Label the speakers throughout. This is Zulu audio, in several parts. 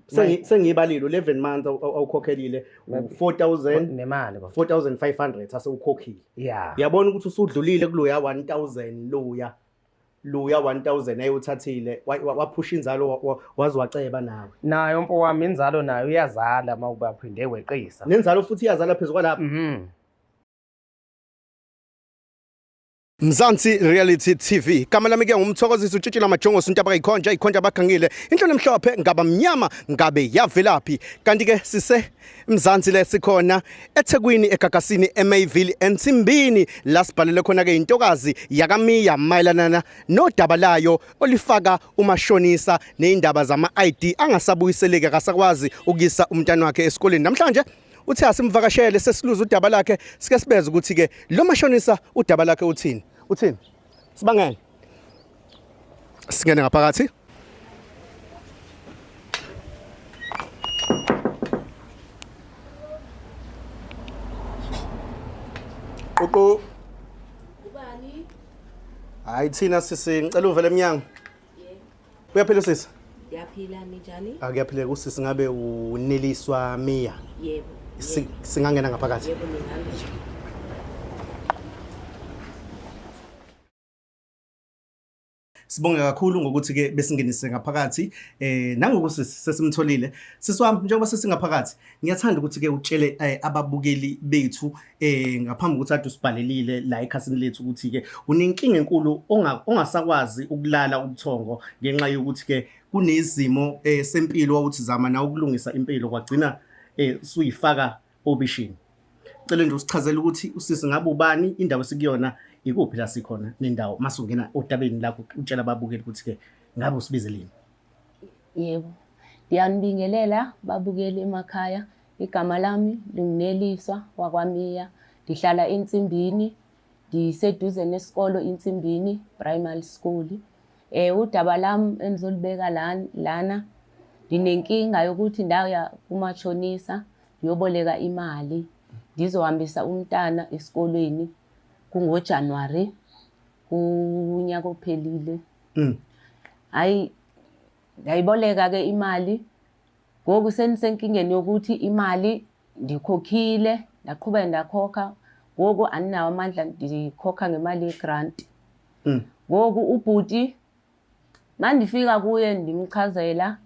Speaker 1: Sengiyibalile 11 months awukhokhelile 4000
Speaker 2: nemali kodwa.
Speaker 1: 4500 asewukhokhile.
Speaker 2: Yeah.
Speaker 1: Yabona ukuthi usudlulile kuloya 1000 luya 1000 ayewuthathile waphusha inzalo waze waceba nawe.
Speaker 2: Nayo mfo wami inzalo nayo iyazala uma ubaphinde weqisa.
Speaker 1: Nenzalo futhi iyazala phezu kwalapho.
Speaker 2: Mhm.
Speaker 1: Mzansi Reality TV. Igama lami ke ngumthokozisi utshitshila majongosi untaba kayikhonja ikhonja abagangile. Inhlolo emhlophe ngaba mnyama ngabe yavelaphi. Kanti ke sise Mzansi le sikhona eThekwini eGagasini eMayville eNsimbini la sibhalele khona ke intokazi yakaMiya mayelana nodaba layo olifaka umashonisa nezindaba zama ID angasabuyiseleki akasakwazi ukuyisa umntana wakhe esikoleni. Namhlanje uthe asimvakashele sesiluza udaba lakhe sike sibeze ukuthi ke lo mashonisa udaba lakhe uthini uthini sibangene singene ngaphakathi. Qoqo.
Speaker 3: Ubani?
Speaker 1: Hayi thina sisi ngicela uvele emnyango.
Speaker 3: Yebo.
Speaker 1: Uyaphila sisi?
Speaker 3: Ngiyaphila ninjani?
Speaker 1: Akuyaphileka usisi ngabe uneliswa Miya.
Speaker 3: Yebo.
Speaker 1: Singangena ngaphakathi.
Speaker 3: Yebo ningangena.
Speaker 1: Sibonge kakhulu ngokuthi ke besingenise ngaphakathi eh nangoku sesimtholile. Sisi wami njengoba sesingaphakathi ngiyathanda ukuthi ke utshele ababukeli bethu eh ngaphambi kokuthi ade usibhalelile la ekhasini lethu ukuthi ke unenkinga enkulu ongasakwazi ukulala ubuthongo ngenxa yokuthi ke kunezimo sempilo wawuthi zama na ukulungisa impilo kwagcina suyifaka obishini. Cela nje usichazele ukuthi usisi ngabe ubani, indawo esikuyona ikuphi la sikhona nendawo mase ungena odabeni lakho utshela ababukeli ukuthi ke ngabe usibizeleni.
Speaker 3: Yebo. Ndiyanibingelela babukeli emakhaya. Igama lami linguNeliswa wakwaMiya. Ndihlala eNsimbini, ndiseduze nesikolo iNsimbini Primary School. Udaba lami engizolibeka lana ndinenkinga yokuthi ndaya kumashonisa ndiyoboleka imali ndizohambisa umntana esikolweni kungoJanuwari kunyaka ophelile. Hhayi, ndayiboleka-ke imali. Ngoku sendisenkingeni yokuthi imali ndikhokhile, ndaqhubeka ndakhokha. Ngoku andinawo amandla ndikhokha ngemali yegranti. Ngoku ubhuti mandifika kuye ndimchazela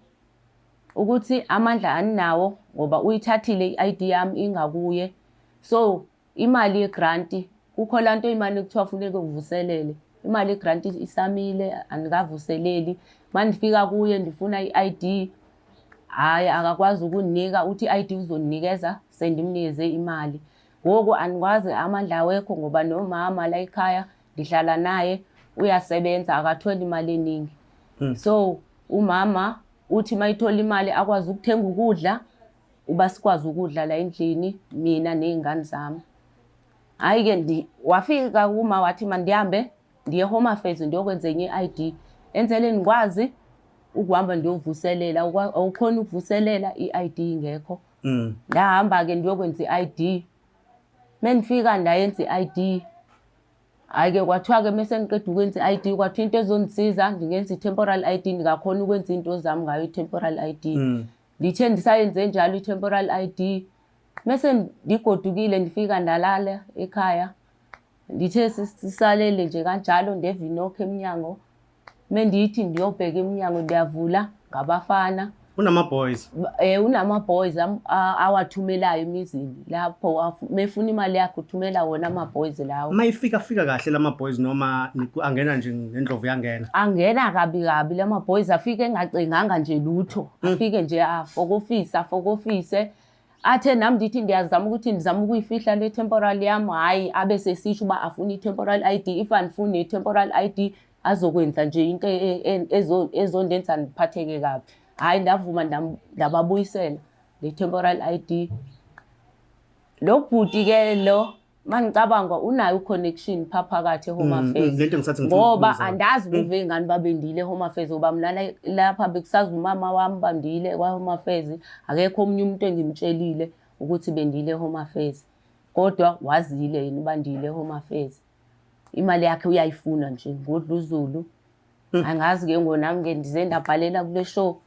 Speaker 3: ukuthi amandla andinawo ngoba uyithathile i-ID yami ingakuye. So imali yegranti kukho laa nto imane kuthiwa funeke uvuselele. Imali yegranti isamile andikavuseleli. Mandifika kuye ndifuna i-ID, hhayi akakwazi ukundinika, uthi i-ID uzondinikeza sendimnikeze imali. Ngoku andikwazi amandla awekho ngoba nomama la ekhaya ndihlala naye uyasebenza akatholi imali eningi. So umama uthi mayithola imali akwazi ukuthenga ukudla, uba sikwazi ukudla la endlini mina ney'ngane zami. Hhayi-ke wafika kuma wathi mandihambe ndiye Home Affairs ndiyokwenza enye i-ID. Enzele ndikwazi ukuhamba ndiyovuselela, awukhoni ukuvuselela i-ID ingekho. Ndahamba-ke ndiyokwenza i-ID. Mendifika ndayenza i-ID. Hhayi-ke kwathiwa-ke mese ngiqeda ukwenza i-ID kwathiwa into ezongisiza ndingenza i-temporal ID ndingakhona ukwenza iy'nto zami ngayo i-temporal ID. Ndithe ndisayenze njalo i-temporal ID mese ndigodukile ndifika ndalala ekhaya. Ndithe sisalele nje kanjalo ndeva inokho emnyango. Mendithi ndiyobheka emnyango ndiyavula ngabafana.
Speaker 1: Unama-boys?
Speaker 3: Unama-boys awathumelayo emizini lapho mefuna imali yakhe uthumela wona ama-boys lawo.
Speaker 1: Mayifika fika kahle lama boys noma angena nje ngendlovu yangena?
Speaker 3: Angena kabi kabi lama boys afike engacenganga nje lutho. Afike nje afokofise afokofise. Athe nami ndithi ndiyazama ukuthi ndizama ukuyifihla le temporal yami, hhayi abe sesisho uba afuna i-temporal ID, if andifuni ne-temporal ID azokwenza nje into ezondenza ndiphatheke kabi. Hhayi ndavuma ndababuyisela le temporal ID. Lo bhuti-ke lo mangicabanga unayo u-connection pha phakathi e-Home Affairs.
Speaker 1: Lento ngisathi ngifuna
Speaker 3: Ngoba
Speaker 1: ukubuza.
Speaker 3: andazi ukuve ingane babendile e-Home Affairs ngoba mina lapha bekusazi umama wami bandile kwa-Home Affairs, akekho omunye umuntu engimtshelile ukuthi bendile e-Home Affairs. Kodwa wazile yena ubandile e-Home Affairs. Imali yakhe uyayifuna nje ngodluzulu. Angazi ke ngonami ke ndize ndabhalela kule show.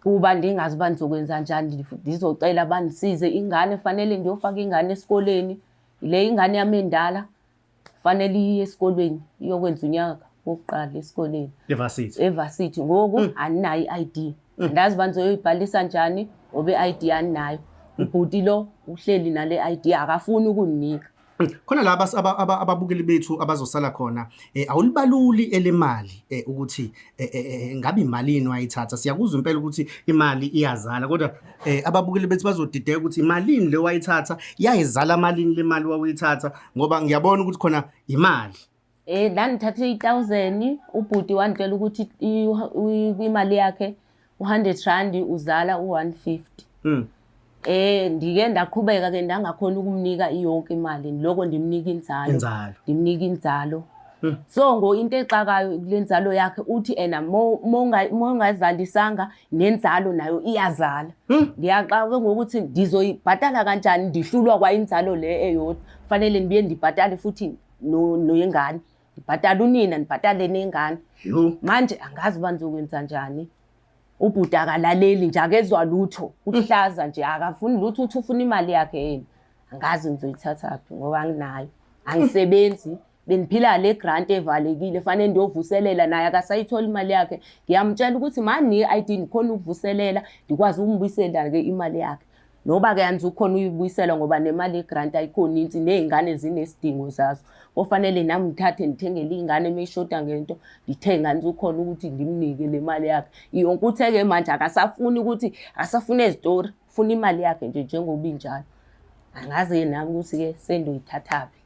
Speaker 3: Kuba ndingazi uba ndizokwenza njani, ndizocela bandisize. Ingane fanele ndiyofaka ingane esikoleni. Le ingane yami endala fanele iye esikolweni iyokwenza unyaka wokuqala esikoleni.
Speaker 1: Evarsity.
Speaker 3: Evarsity. Ngoku andinayo i-ID. Andazi uba ndizoyibhalisa njani ngoba i-ID andinayo. Ubhuti lo uhleli nale ID akafuni ukundinika.
Speaker 1: Khona la ababukeli bethu abazosala khona awulibaluli elemali ukuthi ngabe imalini wayithatha. Siyakuzwa impela ukuthi imali iyazala, kodwa ababukeli bethu bazodideka ukuthi imalini le wayithatha, yayizala malini le mali wawuyithatha, ngoba ngiyabona ukuthi khona imali.
Speaker 3: Ndandithathe i-1000, ubhuti wanditshela ukuthi imali yakhe u-100 rand uzala u-150. Ndike ndaqhubeka ke ndangakhona ukumnika iyonke imali, loko ndimnika inzalo.
Speaker 1: Inzalo.
Speaker 3: Ndimnika inzalo. So ngo into exakayo kule nzalo yakhe uthi ena mongazalisanga nenzalo nayo iyazala. Ndiyaxaka ke ngokuthi ndizoyibhatala kanjani, ndihlulwa kwa inzalo le eyodwa. Fanele ndibuye ndibhatale futhi neyengane. Ndibhatale unina, ndibhatale nengane. Manje angazi uba ndizokwenza njani. Ubhuti akalaleli nje, akezwa lutho, uhlaza nje, akafuni lutho, uthi ufuna imali yakhe yena. Angazi ngizoyithathaphi ngoba anginayo, angisebenzi. Bendiphila le grant evalekile, fanele ndiyovuselela naye akasayitholi imali yakhe. Ngiyamtshela ukuthi mani i-ID ndikhona ukuvuselela, ndikwazi ukumbuyisela-ke imali yakhe. Noba-ke andizukhona uyibuyisela ngoba nemali yegrant ayikho nintsi, ney'ngane zinesidingo zazo. Kofanele nami ngithathe ndithengele iy'ngane uma ishoda ngento, ndithenge, andizukhona ukuthi ndimnike le mali yakhe. Yonke uthe-ke manje akasafuni ukuthi, akasafuni ezitori, ufuna imali yakhe nje njengoba injalo. Angazi-ke nami ukuthi-ke sendiyoyithathaphi.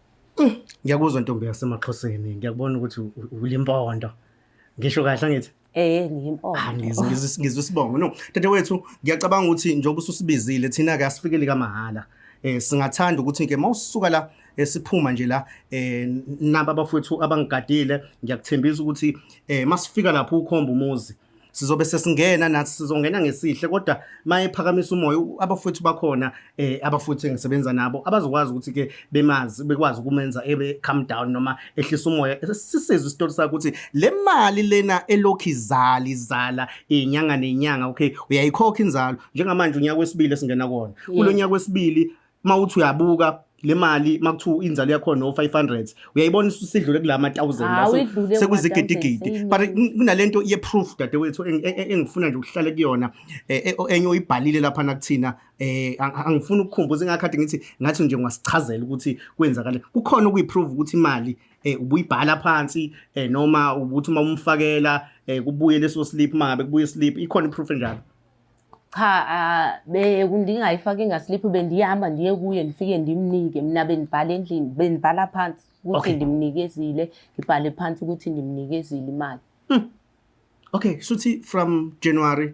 Speaker 1: Ngiyakuzwa ntombi yasemaXhoseni, ngiyakubona ukuthi ulimpondo. Ngisho kahle angithi?
Speaker 3: Ngiyimpondo.
Speaker 1: Ngizwe isibongo. No, dadewethu, ngiyacabanga ukuthi njengoba ususibizile thina ke asifikeli kamahhala. Singathanda ukuthi ke mawusuka la siphuma nje la naba abafowethu abangigadile, ngiyakuthembisa ukuthi masifika lapho ukhomba umuzi sizobe sesingena nathi, sizongena ngesihle, kodwa mayephakamisa umoya abafowethu bakhona abafowethu engisebenza nabo abazokwazi ukuthi ke bemazi, bekwazi ukumenza ebe calm down noma ehlisa umoya. Sisizwe isitori sakhe ukuthi le mali lena elokhu izala izala inyanga nenyanga, okay, uyayikhokha inzalo njengamanje unyaka wesibili esingena kuwona. Kulo nyaka wesibili mawuthi uyabuka le mali makuthiwa inzalo yakhona no-500, uyayibona isidlule kulama 1000 la,
Speaker 3: Hawu, idlule
Speaker 1: sekuyizigidigidi.
Speaker 3: kuma-thousand.
Speaker 1: But kunalento ye-proof dadewethu engifuna nje ukuhlale kuyona, enye oyibhalile lapha nakuthina, angifuni ukukhumbuza ingakade ngithi ngathi nje ungasichazela ukuthi kwenzakale. Kukhona ukuyi-prove ukuthi imali ubuyibhala phansi, noma ukuthi uma umfakela, kubuye leso slip, uma ngabe kubuye slip, ikhona i-proof enjalo?
Speaker 3: Cha, ndingayifaki ngaslip, bendihamba ndiye kuye ndifike ndimnike. Mina bendibhala endlini, bendibhala phansi ukuthi ndimnikezile, ngibhale phansi ukuthi ndimnikezile imali.
Speaker 1: Okay, shuthi from January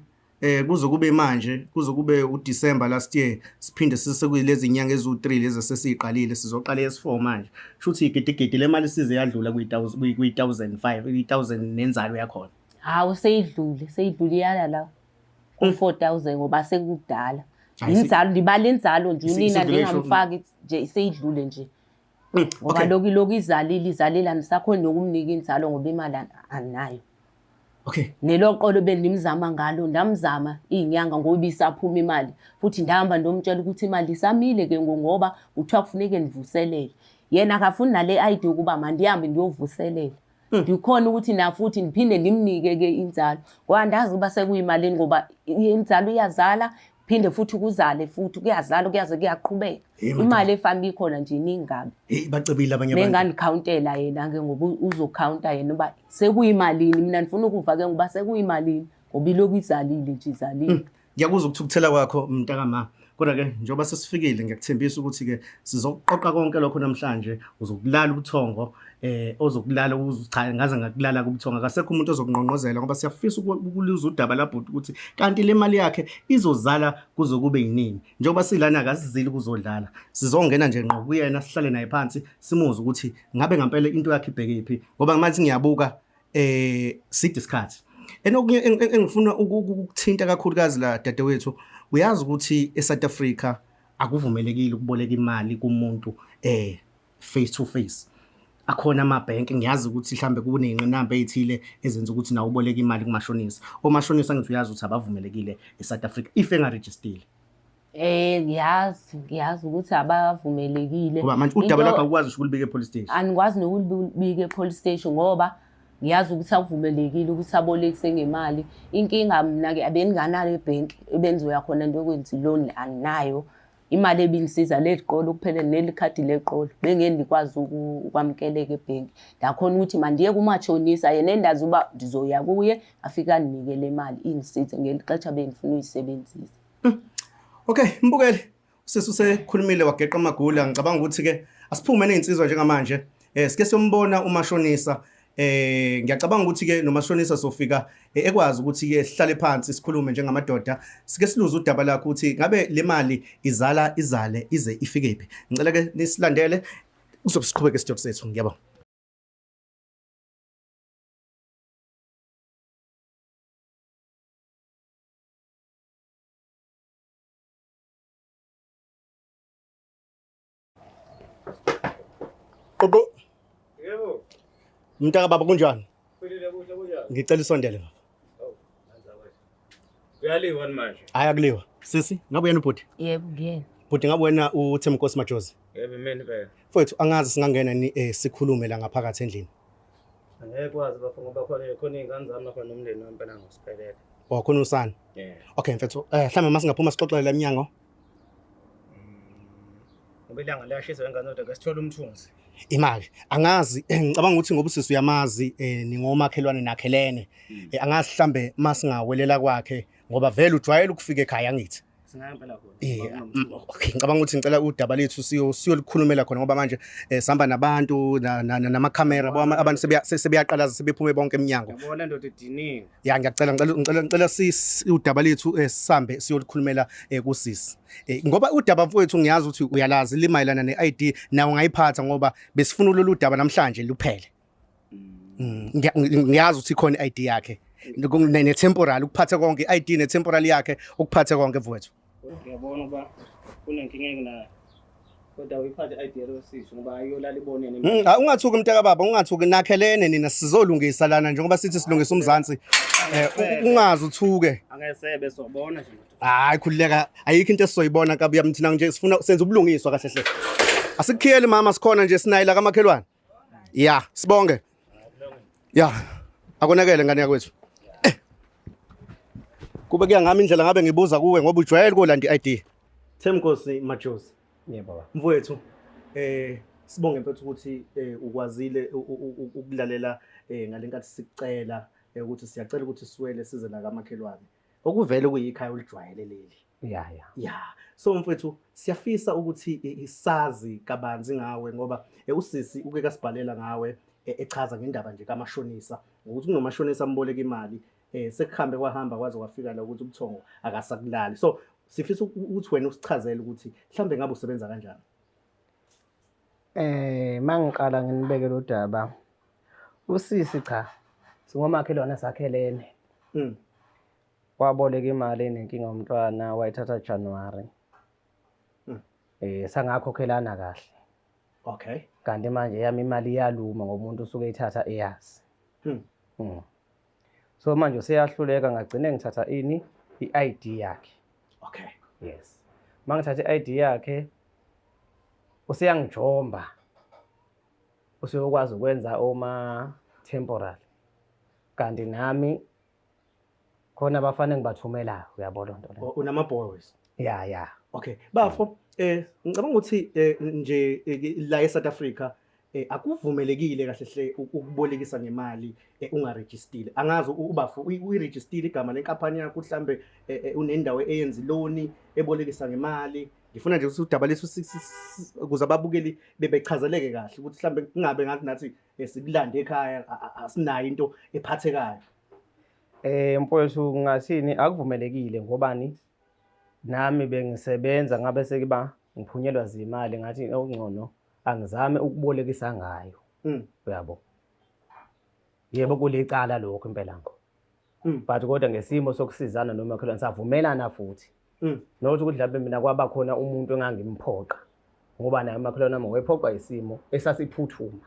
Speaker 1: kuze kube manje, kuze kube uDecember last year, siphinde sisekulezi inyanga ezu3 lezi sesiqalile, sizoqala esi4 manje. Shuthi igidigidi le mali size yadlula kwi thousand five, kwi thousand nenzalo yakhona.
Speaker 3: Hawu, seyidlule, seyidlule iyala la ku 4000 ngoba sekudala.
Speaker 1: Hayi,
Speaker 3: Inzalo, ndibala inzalo nje unina
Speaker 1: isidlule isho-
Speaker 3: ndingamfaki nje, seyidlule nje. Ngoba lokhu izalile, izalile, andisakhoni nokumnika inzalo ngoba imali anayo. Neloqolo bendimzama ngalo, ndamzama iy'nyanga ngoba isaphuma imali. Futhi ndahamba ndomtshela ukuthi imali isamile ke ngoba kuthiwa kufuneke ndivuselele. Yena akafuni nale ID ukuba mandihambe ndiyovuselela. Ndikhona ukuthi na futhi ndiphinde ndimnike ke inzalo. Ngoba andazi ukuba sekuyimalini, ngoba inzalo iyazala, phinde futhi kuzale futhi kuyazala, kuyaze kuyaqhubeka.
Speaker 1: Hey, madam.
Speaker 3: Imali efana ikhona nje iningi kabi.
Speaker 1: Hey, bacebile abanye abantu.
Speaker 3: Bengandikhawuntela yena ke ngoba uzokhawunta yena uba sekuyimalini. Mina ndifuna ukuva ke ngoba sekuyimalini, ngoba ilokhu izalile nje, izalile.
Speaker 1: Ngiyakuzwa ukuthukuthela kwakho mntakama. Kodwa ke njengoba sesifikile ngiyakuthembisa ukuthi ke sizoqoqa konke lokho namhlanje. Uzokulala ubuthongo, ozokulala uze cha ngaze ngakulala kubuthongo. Akasekho umuntu ozokunqonqozela ngoba siyafisa ukuluzwa udaba labhuti ukuthi kanti le mali yakhe izozala kuze kube yinini. Njengoba silana akasizili kuzodlala. Sizongena nje ngqo kuyena, sihlale naye phansi, simuze ukuthi ngabe ngempela into yakhe ibhekephi, ngoba manje ngiyabuka side isikhathi. Enokunye engifuna ukuthinta kakhulukazi la dadewethu, uyazi ukuthi eSouth Africa akuvumelekile ukuboleka imali kumuntu face to face. Akhona amabhenki, ngiyazi ukuthi mhlambe kuney'ngqinamba ey'thile ezenza ukuthi nawe uboleke imali kumashonisa. Omashonisa ngithi uyazi ukuthi abavumelekile e-South Africa if engarejistile.
Speaker 3: Ngiyazi, ngiyazi ukuthi abavumelekile.
Speaker 1: Ngoba manje udaba lakho awukwazi ngisho ukulibika e-police station.
Speaker 3: Anikwazi nokulibika e-police station ngoba ngiyazi ukuthi akuvumelekile ukuthi abolekise ngemali. Inkinga mina-ke abenginganalo ebhenki ebengizoya khona ndiyokwenza i-loan anginayo. Imali ebingisiza leli qolo kuphela neli khadi leqolo bengeke ndikwazi ukwamkeleka ebhenki. Ndakhona ukuthi mandiye kumashonisa yena endazi uba ndizoya kuye afike andinike le mali ingisize ngeli xesha bengifuna uyisebenzisa.
Speaker 1: Okay, mbukeli, usisi usekhulumile wageqa amagula. Ngicabanga ukuthi ke asiphume nezinsizwa njengamanje. Sike siyombona umashonisa. Ngiyacabanga ukuthi ke nomashonisa sofika ekwazi ukuthi ke sihlale phansi sikhulume njengamadoda. Sike siluze udaba lakho ukuthi ngabe le mali izala izale ize ifike phi. Ngicela ke nisilandele kuzobe siqhubeke isitop sethu. Ngiyabonga. Qoqo.
Speaker 4: Yebo.
Speaker 1: Mntaka baba kunjani?
Speaker 4: Philile kuhle kunjani?
Speaker 1: Ngicela usondele baba.
Speaker 4: Oh, nanza kwethu. Kuyaliwa manje.
Speaker 1: Hayi akuliwa. Sisi, ngabe uyena ubhuti?
Speaker 3: Yebo, ngiyena.
Speaker 1: Bhuti ngabe wena uThemkosi Majozi?
Speaker 4: Yebo mina impela.
Speaker 1: Mfowethu angazi singangena ni sikhulume la ngaphakathi endlini.
Speaker 4: Angeke kwazi bafo ngoba khona khona iy'ngane zami lapha nomndeni wami phela ngosiphelele.
Speaker 1: Oh khona usana.
Speaker 4: Yeah.
Speaker 1: Okay mfethu, mhlawumbe masingaphuma sixoxele la emnyango.
Speaker 4: Ngoba ilanga liyashisa wengane kodwa ke sithole umthunzi.
Speaker 1: Imali angazi ngicabanga ukuthi ngoba usisi uyamazi ningomakhelwane nakhelene. Angazi mhlambe masingawelela kwakhe ngoba vele ujwayele ukufika ekhaya angithi.
Speaker 4: Singaya impela khona.
Speaker 1: Okay, ngicabanga ukuthi ngicela udaba lethu siyolikhulumela khona ngoba manje sihamba nabantu namakhamera bo abantu sebeyaqalaza sebephume bonke eminyango.
Speaker 4: Yabona ndoda idiniwe.
Speaker 1: Ya ngiyacela ngicela ngicela udaba lethu sihambe siyolikhulumela kusisi. Ngoba udaba mfowethu ngiyazi ukuthi uyalazi limayelana ne-ID nawe ungayiphatha ngoba besifuna lolu daba namhlanje luphele. Ngiyazi ukuthi ikhona i-ID yakhe ne-temporal ukuphathe konke i-ID ne-temporal yakhe ukuphathe konke mfowethu.
Speaker 4: Ngiyabona ukuba kunenkinga enginayo. Kodwa uyiphathe i-ID yalosisi ngoba ayolala ibonene.
Speaker 1: Ungathuki mntaka baba, ungathuki nakhelene nina sizolungisa lana njengoba sithi silungisa uMzansi. Ungaze uthuke.
Speaker 4: Angesebe sobona nje.
Speaker 1: Hayi khululeka, ayikho into esizoyibona kabi yami thina nje sifuna senza ubulungiswa kahle hle. Asikukhiyeli mama sikhona nje sinaye la kamakhelwane. Ya, sibonge. Ya, akonakele ngane yakwethu. Kube kuya ngami indlela ngabe ngibuza kuwe ngoba ujwayele ukulanda i-ID. Themkosi Majozi.
Speaker 2: Yebo baba.
Speaker 1: Mfowethu, sibonge mfethu ukuthi ukwazile ukulalela ngalenkathi sikucela ukuthi siyacela ukuthi siwele size la kamakhelwane. Okuvele kuyikhaya olijwayele leli.
Speaker 2: Ya ya.
Speaker 1: Ya. So mfethu siyafisa ukuthi sazi kabanzi ngawe ngoba usisi uke kasibhalela ngawe echaza ngendaba nje kamashonisa ngokuthi kunomashonisa amboleka imali sekuhambe kwahamba kwaze kwafika la ukuthi ubuthongo akasakulali. So sifisa ukuthi wena usichazele ukuthi mhlambe ngabe usebenza kanjani.
Speaker 2: Mangiqala nginibeke lo daba. Usisi cha singomakhelwane sakhelene. Waboleka imali enenkinga umntwana wayithatha January. Sangakhokhelana kahle.
Speaker 1: Okay.
Speaker 2: Kanti manje yami imali iyaluma ngoba umuntu usuke eyithatha eyazi. So manje useyahluleka ngagcine ngithatha ini i-ID yakhe.
Speaker 1: Okay.
Speaker 2: Yes. Mangithatha i-ID yakhe useyangijomba. Useyokwazi ukwenza oma temporal. Kanti nami khona abafana engibathumelayo uyabona nto le.
Speaker 1: Unama boys.
Speaker 2: Ya ya.
Speaker 1: Okay. Bafo, ngicabanga ukuthi nje la eSouth Africa akuvumelekile kahle hle ukubolekisa ngemali ungarejistile. Angazi ubafo uyirejistile igama lenkampani yakho mhlambe unendawo eyenza loan ebolekisa ngemali. Ngifuna nje ukuthi udaba lesu ukuze ababukeli bebechazeleke kahle ukuthi mhlambe kungabe ngathi nathi sikulande ekhaya asinayo into ephathekayo.
Speaker 2: Mfowethu ngathini akuvumelekile ngobani nami bengisebenza ngabe sekuba ngiphunyelwa zimali ngathi okungcono angizame ukubolekisa ngayo. Uyabo. Yebo kulicala lokho impela ngo. But kodwa ngesimo sokusizana nomakhelwane savumelana futhi. Nokuthi ukuthi mhlawumbe mina kwaba khona umuntu engangimphoqa ngoba naye umakhelwane wami wayephoqwa isimo esasiphuthuma.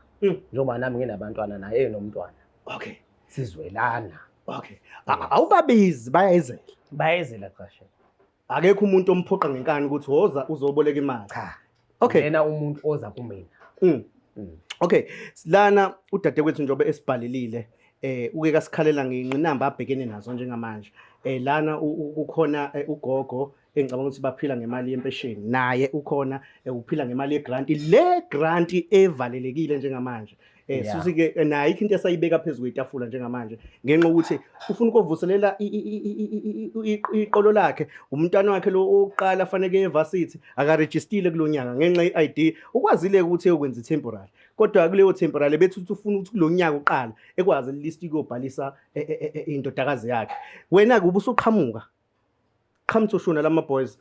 Speaker 2: Njengoba nami nginabantwana naye enomntwana.
Speaker 1: Okay.
Speaker 2: Sizwelana.
Speaker 1: Okay. Awubabizi, bayayizela.
Speaker 2: Bayezela qashe.
Speaker 1: Akekho umuntu omphoqa ngenkani ukuthi woza uzoboleka imali.
Speaker 2: Cha.
Speaker 1: Okay.
Speaker 2: Yena umuntu oza kumina.
Speaker 1: Okay, lana udadewethu njengoba esibhalelile uke kasikhalela ngengqinamba abhekene nazo njengamanje. Lana kukhona ugogo engicabanga ukuthi baphila ngemali yempesheni, naye ukhona uphila ngemali yegrant, le grant evalelekile njengamanje. Suthi ke naye ikho into esayibeka phezulu kwetafula njengamanje ngenxa ukuthi ufuna ukuvuselela iqolo lakhe. Umntwana wakhe lo oqala fanele evarsity akarejistile kulonyaka ngenxa ye-ID, ukwazile ukuthi eyokwenza i-temporary, kodwa kuleyo temporary bethi uthi ufuna ukuthi kulonyaka uqala ekwazi list ukuyobhalisa indodakazi yakhe. Wena ke ubusuqhamuka qhamuka ushona lama boys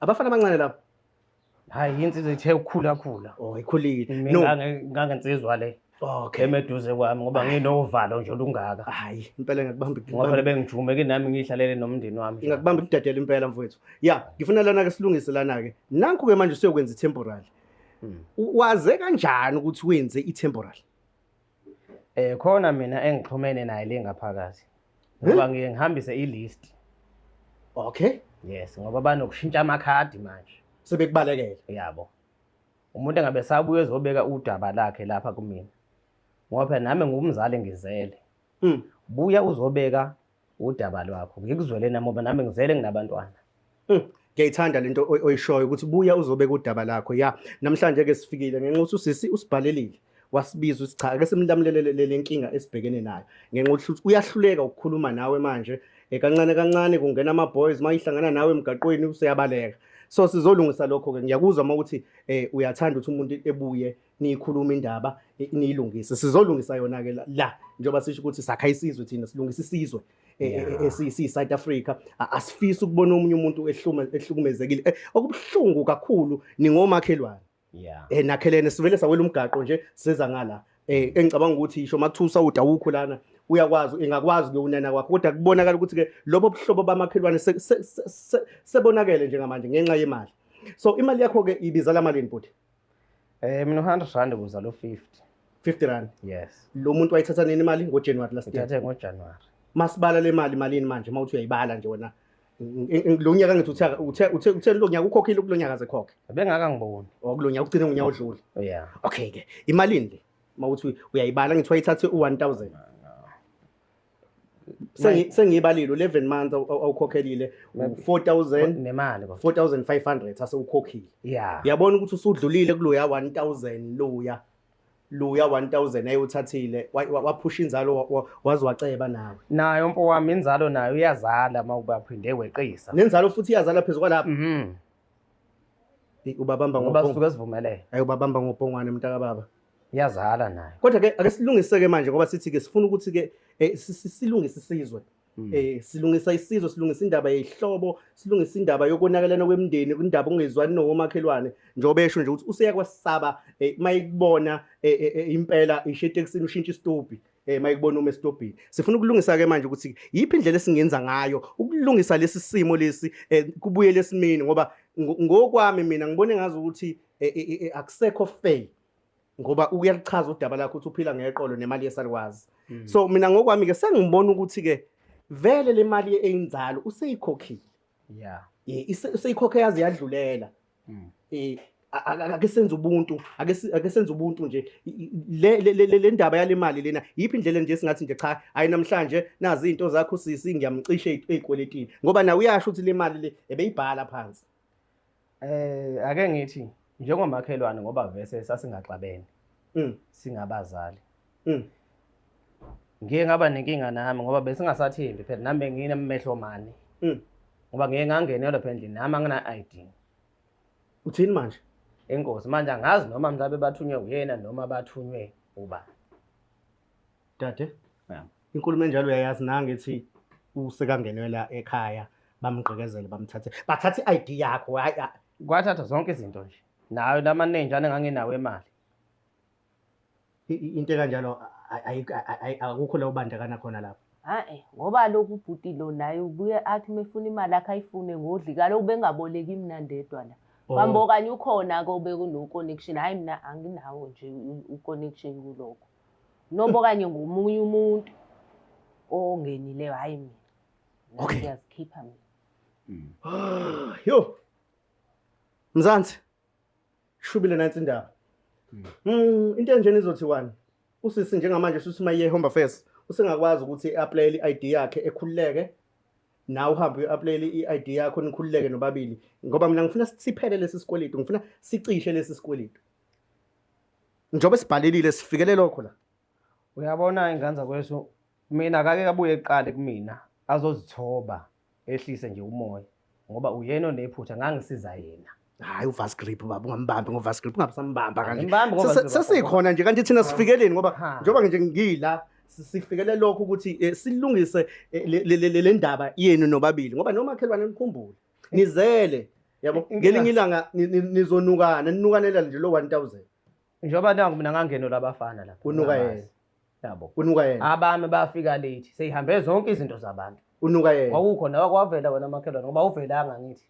Speaker 1: abafana abancane lapho.
Speaker 2: Hayi, insizwa ithe ukukhula khula.
Speaker 1: Oh, ikhulile. No.
Speaker 2: Ngangensizwa le.
Speaker 1: Okay.
Speaker 2: Emeduze kwami ngoba nginovalo nje olungaka.
Speaker 1: Hayi, impela ngakubamba.
Speaker 2: Ngoba phela bengijume ke nami ngihlalele nomndeni wami.
Speaker 1: Ngakubamba ukudadela impela mfowethu. Ya, ngifuna lana ke silungise lana ke. Nanku ke manje usiyokwenza i-temporary. Waze kanjani ukuthi wenze i-temporary?
Speaker 2: Khona mina engixhumene naye le ngaphakathi. Ngoba ngiye ngihambise i-list.
Speaker 1: Okay.
Speaker 2: Yes, ngoba banokushintsha amakhadi manje.
Speaker 1: Sebekubalekela.
Speaker 2: Yabo. Umuntu engabe sabuye ezobeka udaba lakhe lapha kumina. Ngoba phela nami ngumzali ngizele. Buya uzobeka udaba lwakho. Ngikuzwele nami ngoba nami ngizele nginabantwana.
Speaker 1: Ngiyayithanda lento oyishoyo ukuthi buya uzobeka udaba lakho. Ya, namhlanje ke sifikile ngenxa ukuthi usisi usibhalelile. Wasibiza ukuthi cha, ake simlamulele le nkinga esibhekene nayo. Ngenxa ukuthi uyahluleka ukukhuluma nawe manje. Kancane kancane kungena ama boys mayihlangana nawe emgaqweni useyabaleka. So sizolungisa lokho ke. Ngiyakuzwa uma ukuthi uyathanda ukuthi umuntu ebuye niyikhuluma indaba niyilungise. Sizolungisa yona ke la njengoba sisho ukuthi sakha isizwe thina, silungisa isizwe si South Africa. Asifisi ukubona omunye umuntu ehlukumezekile. Okubuhlungu kakhulu ningomakhelwane. Nakhelene sivele sawela umgaqo nje siza ngala. Engicabanga ukuthi isho makuthusa udawukho lana uyakwazi engakwazi ukuyonana kwakho, kodwa kubonakala ukuthi ke lobo buhlobo bamakhelwane sebonakele njengamanje ngenxa yemali. So imali yakho ke ibizala malini bhuti?
Speaker 2: Mina 100 rand kuzalo 50.
Speaker 1: 50 rand.
Speaker 2: Yes.
Speaker 1: Lo muntu wayithatha nini imali? NgoJanuary last year.
Speaker 2: Ithathe ngoJanuary.
Speaker 1: Masibala le mali malini manje mawuthi uyayibala nje wena? Lo nyaka ngithi uthe lo nyaka ukhokhile, kulo nyaka zekhokhe.
Speaker 2: Bengaka ngiboni.
Speaker 1: Oh, kulo nyaka ugcine ngonyaka odlule.
Speaker 2: Yeah.
Speaker 1: Okay ke. Imalini le? Mawuthi uyayibala ngithi wayithathe u1000. Sengiyibalile 11 months awukhokhelile 4000
Speaker 2: nemali kodwa.
Speaker 1: 4500 asewukhokhile.
Speaker 2: Yeah.
Speaker 1: Uyabona ukuthi usudlulile kuloya 1000 loya. Loya 1000 ayothathile waphusha inzalo waze waceba nawe.
Speaker 2: Nayo mfo wami inzalo nayo iyazala mawubaphinde weqisa.
Speaker 1: Nenzalo futhi iyazala phezulu kwalapha. Ubabamba
Speaker 2: ngoba
Speaker 1: ngobhongwane.
Speaker 2: Sisuke sivumelene.
Speaker 1: Ayi ubabamba ngobhongwane mntaka baba.
Speaker 2: Iyazala nayo.
Speaker 1: Kodwa ke ake silungiseke manje ngoba sithi ke sifuna ukuthi ke silungise isizwe. Silungisa isizwe, silungisa indaba yehlobo, silungisa indaba yokonakalana kwemindeni, indaba ongezwani nomakhelwane. Njengoba esho nje ukuthi useyakwasaba mayikubona impela ishe etekisini ushintsha isitobhi. Mayikubona uma esitobhini. Sifuna ukulungisa ke manje ukuthi yiphi indlela esingenza ngayo ukulungisa lesi simo lesi kubuyele esimeni, ngoba ngokwami mina ngibone ngazi ukuthi akusekho fair, ngoba uyakuchaza udaba lakho ukuthi uphila ngeqolo nemali yesalukwazi. So mina ngokwami ke sengibona ukuthi ke vele le mali eyinzalo useyikhokhile. Useyikhokhe yaze yadlulela. Ake senze ubuntu, ake senze ubuntu nje. Le ndaba yale mali lena yiphi indlela nje singathi nje cha hayi namhlanje nazi izinto zakho sisi ngiyamcisha ey'kweletini, ngoba nawe uyasho ukuthi le mali le ebeyibhala phansi.
Speaker 2: Ake ngithi njengomakhelwane ngoba vese sasingaxabene. Singabazali. Ngiye ngaba nenkinga nami ngoba besingasathembi phela nami benginemehlo mane. Ngoba ngiye ngangenelwa phela endlini nami angina ID.
Speaker 1: Uthini manje?
Speaker 2: Enkosi manje angazi noma mhlawumbe bathunywe uyena noma bathunywe ubani.
Speaker 1: Dade?
Speaker 4: Yeah.
Speaker 1: Inkulumo enjalo uyayazi nangithi usekangenela ekhaya bamgqekezele bamthathe. Bathathe i-ID yakho hayi.
Speaker 2: Kwathatha zonke izinto nje. Nayo lamanenjana enganginawo imali.
Speaker 1: Into kanjalo akukho la ubandakana khona lapho.
Speaker 3: Hayi ngoba lokhu ubhuti lo naye ubuye athi mefuna imali akhe ayifune ngodli kaloku bengaboleki mina ndedwa la.
Speaker 1: Oh.
Speaker 3: Mhlawumbe okanye ukhona-ke obekuno-connection, hhayi mina anginawo nje u-connection kulokho. Noma okanye ngomunye umuntu ongenileyo, hhayi mina. Nami
Speaker 1: Okay.
Speaker 3: Ngiyazikhipha mina.
Speaker 1: Yo. Mzansi. Shubile nansi indaba. Into enjena izothiwani? Usisi njengamanje suthi maye Home Affairs usengakwazi ukuthi apply i-ID yakhe ekhululeke. Nawe uhambe uyo-apply i-ID yakho nikhululeke nobabili ngoba mina ngifuna siphele lesi sikweletu, ngifuna sicishe lesi sikweletu. Njengoba sibhalelile sifikele lokho la.
Speaker 2: Uyabona ingane zakwethu, mina akake kabuye kuqale kumina azozithoba ehlise nje umoya ngoba uyena onephutha ngangisiza yena.
Speaker 1: Hayi uvas grip baba ungambambi ngovas grip ungabusambamba kanje.
Speaker 2: Angimbambi ngo-Vas Grip,
Speaker 1: Sesikhona nje kanti thina sifikeleni ngoba
Speaker 2: Ha.
Speaker 1: njengoba nje ngila sifikele lokho ukuthi silungise le ndaba yenu nobabili ngoba nomakhelwane nikhumbule nizele yabo ngelinye ilanga nizonukana ninukanela nje lo 1000.
Speaker 2: Njengoba nangu mina ngangenelwa labafana lapha.
Speaker 1: Unuka
Speaker 2: Ngingabazi.
Speaker 1: yena.
Speaker 2: Yabo.
Speaker 1: Unuka yena.
Speaker 2: Abami bafika late seyihambe zonke izinto zabantu.
Speaker 1: Unuka yena.
Speaker 2: Kwakukhona wakwavela wena makhelwane ngoba uvelanga ngithi.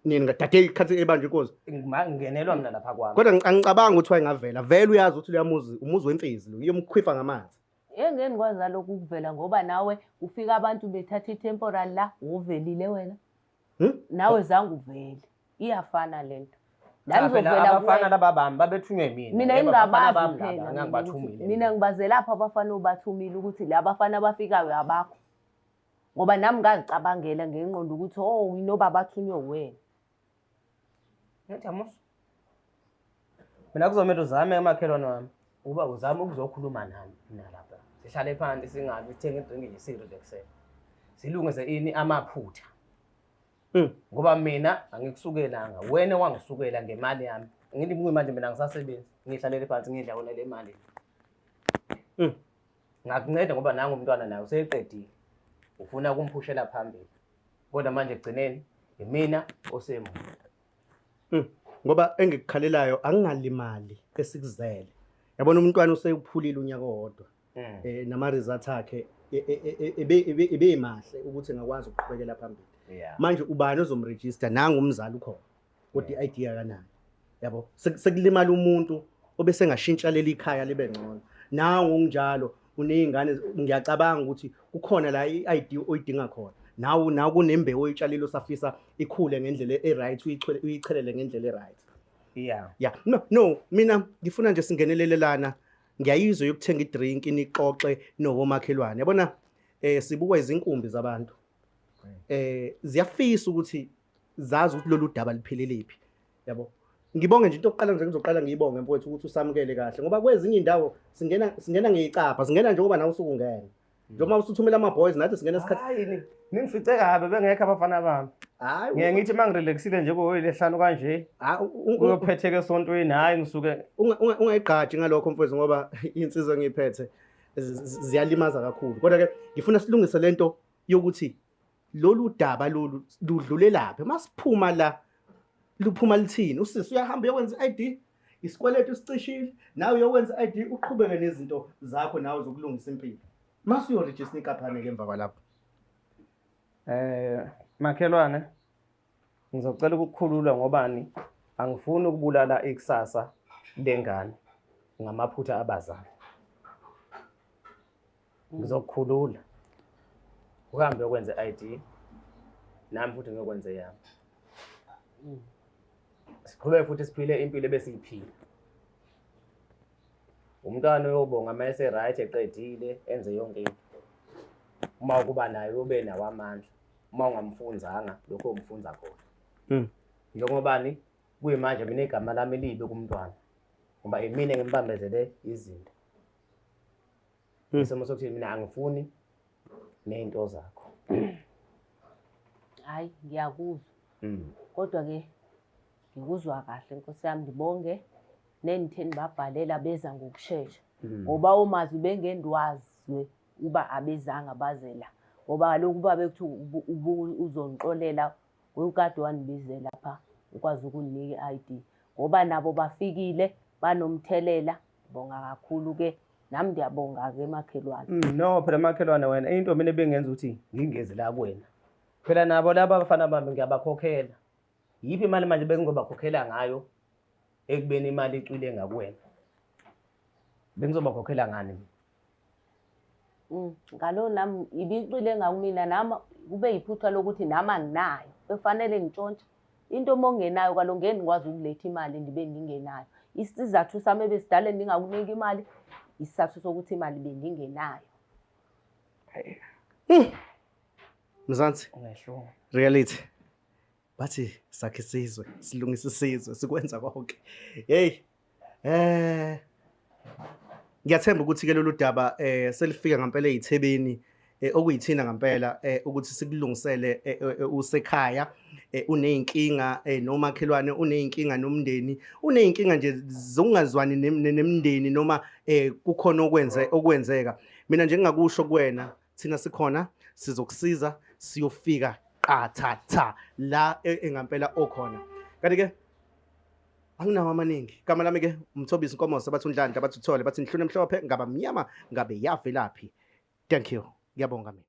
Speaker 1: Nini ngadade ikhathi ebanje inkosi.
Speaker 2: Ngingenelwa mina lapha kwami.
Speaker 1: Kodwa angicabangi ukuthi wayengavela. Vele uyazi ukuthi uyamuzi umuzi wemfezi lo. Iyomkhwifa ngamanzi.
Speaker 3: Engeke ngikwazi lokhu ukuvela ngoba nawe ufika abantu bethatha i-temporal la, uvelile wena. Nawe zange uvele. Iyafana lento.
Speaker 2: Cha,
Speaker 3: Nami
Speaker 2: phela
Speaker 3: ngizovela
Speaker 2: abafana
Speaker 3: kuwena.
Speaker 2: laba bami babethunywe yimina.
Speaker 3: Mina
Speaker 2: Yebo, abafana
Speaker 3: engingabazi
Speaker 2: bami laba,
Speaker 3: phela mina
Speaker 2: ngangibathumile
Speaker 3: ukuthi mina ngibazelapha abafana obathumile ukuthi la bafana abafikayo abakho. Ngoba nami ngazicabangela ngengqondo ukuthi oh inoba bathunywe wena.
Speaker 2: Ngithi amusa. Mina kuzomele uzame umakhelwane wami uba uzame ukuzokhuluma nami mina lapha. Sihlale phansi singabi sithenge idrinki nje sirelaxe. Silungise ini amaphutha. Ngoba mina angikusukelanga, wena wangisukela ngemali yami. Ngithi manje mina ngisasebenzi, ngihlalele phansi ngidla wona le mali. Ngakunceda ngoba nangu umntwana naye useqedile. Ufuna ukumphushela phambili. Kodwa manje ekugcineni imina osemuva.
Speaker 1: Ngoba engikukhalelayo angingalimali esikuzele. Yabona umntwana usewuphulile unyaka owodwa. Nama results akhe ebe mahle ukuthi engakwazi ukuqhubekela phambili. Manje ubani ozomregister nangu umzali ukhona. Kodwa i-ID akanayo. Yabo sekulimala umuntu obese ngashintsha leli khaya libe ngcono. Nawe unjalo uneyingane ngiyacabanga ukuthi kukhona la i-ID oyidinga khona. Nawe nawe kunembewu oyitshalile osafisa ikhule ngendlela e-right uyichelele ngendlela e-right. Yeah. No, no, mina ngifuna nje singenelele lana. Ngiyayizwa yokuthenga idrink nixoxe nowomakhelwane. Yabona sibukwa izinkumbi zabantu. Ziyafisa ukuthi zazi ukuthi lolu daba liphelele phi. Yabo. Ngibonge nje into yokuqala nje ngizoqala ngiyibonge mfowethu ukuthi usamukele kahle ngoba kwezinye indawo singena ngeyicapha, singena njengoba nawe usukungena. Njengoba usuthumela ama boys nathi singena isikhathi.
Speaker 2: Hayi ningifice kabi bengekho abafana bami.
Speaker 1: Hayi,
Speaker 2: Ngiye ngithi mangirelaxile nje kuyilehlanu kanje. Kuyophetheka esontweni hayi ngisuke
Speaker 1: Ungayigqaji ngalokho mfowethu ngoba insizwa engiyiphethe ziyalimaza kakhulu. Kodwa ke ngifuna silungise lento yokuthi lolu daba lolu ludlule lapha. Masiphuma la luphuma lithini? Usisi uyahamba uyokwenza i-ID, isikweletu usicishile, nawe uyokwenza i-ID uqhubeke nezinto zakho nawe zokulungisa impilo. Mase uyoregister inkampani ke emva kwalapho.
Speaker 2: Makhelwane ngizocela ukukukhulula ngobani angifuni ukubulala ikusasa lengane ngamaphutha abazali. Ngizokukhulula. Uhambe uyokwenza i-ID nami futhi ngiyokwenza eyami. Siqhubeke futhi siphile impilo ebesiyiphila. Umntwana uyobonga uma ese-right eqedile enze yonke into. Uma ukuba naye ube nawo amandla. Uma ungamfunzanga lokho umfunza khona. Njengobani kuyimanje mina igama lami libi kumntwana ngoba imina engimbambezele izinto. Isimo sokuthi mina angifuni nezinto zakho.
Speaker 3: Hayi ngiyakuzwa. Kodwa ke ngikuzwa kahle Nkosi yami ngibonge nenithe nibabhalela beza ngokushesha. Ngoba umazi bengendwazwe uba abezanga baze la. Ngoba kaloku uba bekuthiwa uzongixolela ukade wandibize lapha ukwazi ukundinika i-ID. Ngoba nabo bafikile banomthelela. Ngibonga kakhulu ke nami ndiyabonga ke makhelwane.
Speaker 2: No phela makhelwane wena into mina ebengenza ukuthi ngingezi la kuwena. Phela nabo laba abafana bami ngiyabakhokhela. Yiphi imali manje bengizobakhokhela ngayo ekubeni imali icwile ngakuwena? Bengizobakhokhela ngani mina?
Speaker 3: Ngalo nami ibicwile ngakumina, nami kube yiphutha lokuthi nami anginayo, bekufanele ngitshontshe. Into uma ungenayo kaloku ngeke ngikwazi ukuletha imali ndibe ndingenayo. Isizathu sami ebesidale ndingakuniki imali, isizathu sokuthi imali bendingenayo.
Speaker 1: Mzansi
Speaker 2: Ungehlungu.
Speaker 1: Reality. Bathi sakhe isizwe, silungisa isizwe, sikwenza konke. Hey. Ngiyathemba ukuthi ke lolu daba selifika ngempela ezithebeni, okuyithina ngempela ukuthi sikulungisele. Usekhaya uneyinkinga nomakhelwane, uneyinkinga nomndeni, uneyinkinga nje zokungazwani nemndeni, noma kukhona okwenze okwenzeka. Mina nje ngingakusho kuwena, thina sikhona, sizokusiza, siyofika qathatha la engampela okhona. Kanti ke anginawo amaningi. Igama lami ke uMthobisi Nkomose, bathi uNdlandla, bathi uthole, bathi inhlune emhlophe ngaba mnyama ngabe yavelaphi. Thank you, ngiyabonga mina.